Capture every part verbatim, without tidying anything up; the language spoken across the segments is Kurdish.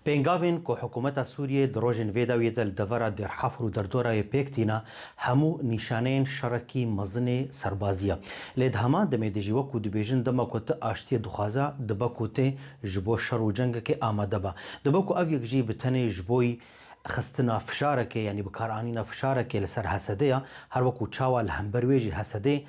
Pêngavên ku hikûmeta Sûriyê di rojên vê dawiyê de li devera Dêrhefir û derdora wê pêk tîne, hemû nîşaneyên şerekî mezinê serbazî ye. Lê di heman demê de jî, wekû dibêjin, dema ku tu aştiyê dixwaze, dibe ku tê ji bo şer û cengekê amade be. Dibe ku ev yek jî bi tenê ji boyî xistina fişarekê, yanî bikaranîna fişarekê li ser Hesedê ye, her wekû çawa li hember wê jî Hesedê,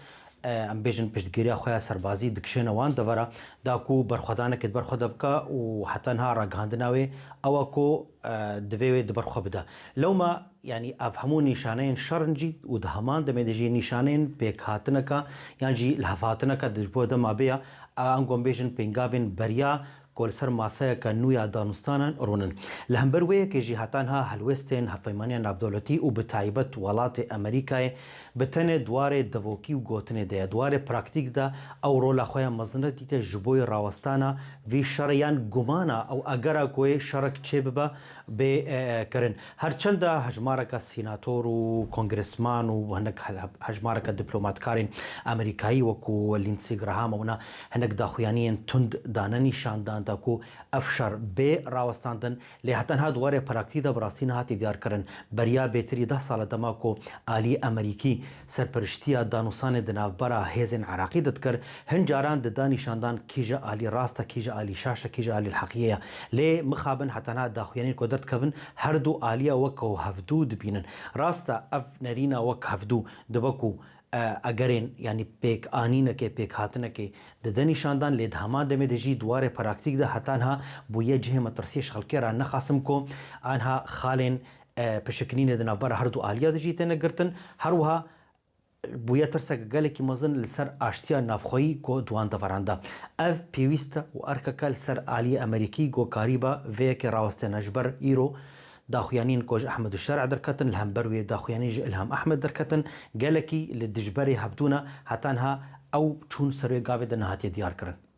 e, em bêjin, piştgiriya xwe ya serbazî dikişêne wan devera, da ku berxwedanekê di ber xwe de bike û heta niha ragihandina wê ew e ku, e, divê wê di ber xwe bide. Lewma, yanî ev hemû nîşaneyên şer in jî û di heman demê de jî nîşaneyên pêkhatineka yan jî lihevhatineka di bo dema bê ye, e, ango em bêjin pêngavên beriya ku li ser maseyeke nû ya danûstanan rûnin. Li hember wê yekê jî heta niha helwestên hevpeymaniya navdewletî û bi taybet welatê Amerîkayê bi tenê di warê devokî û gotinê de ye. Di warê praktîk de ew rola xwe ya mezin nedîte ji bo yê rawestana vî şerê yan gumana ew agera ku yê şerek çêbibe bê, e, e, kirin. Her çenda hejmareka sînator û kongresman û hinek he-, hejmareka diplomatkarên Amerîkayî wekû Lindsey Graham û wina hinek daxuyaniyên tund dane nîşandan da ku ev şer bê rawestandin, lê heta niha di warê praktî de bi rastî nehatiye diyarkirin. Beriya bêtirî deh sal e dema ku alî Amerîkî serperiştiya danûsanê di navbera hêzên Iraqî de dikir, hin caran dida nîşandan kî ji alî rast e, kî ji alî şaş e, kî ji alî li heqiyê ye. Lê mixabin heta niha daxuyaniyên ku derdikevin her du aliya wek ku hevdû dibînin. Rast e, ev nerîna wek hevdû dibe ku, e, egerên, yanî pêkanînekê, pêkhatinekê dide nîşandan, lê di heman demê de jî di warê praktîk de heta niha bûye cihê metirsiyê ji xelkê re, nexasim ku anha xalên, e, pişiknînê di navbera her du aliya de jî têne girtin. Her wiha bûye tirseke gelekî mezin li ser aştiya navxweyî ku di wan deveran de. Ev pêwîst e û erkeke li ser aliyê Amerîkî ku karîba vê yekê rawestêne. Ji ber îro daxuyaniyên ku ji Ehmed Şer'a derketin, li hember wê daxuyanî ji Îlham Ehmed derketin, gelekî li dijberê hevdû ne, heta niha ew çûn ser wê gavê de nehatiye diyarkirin.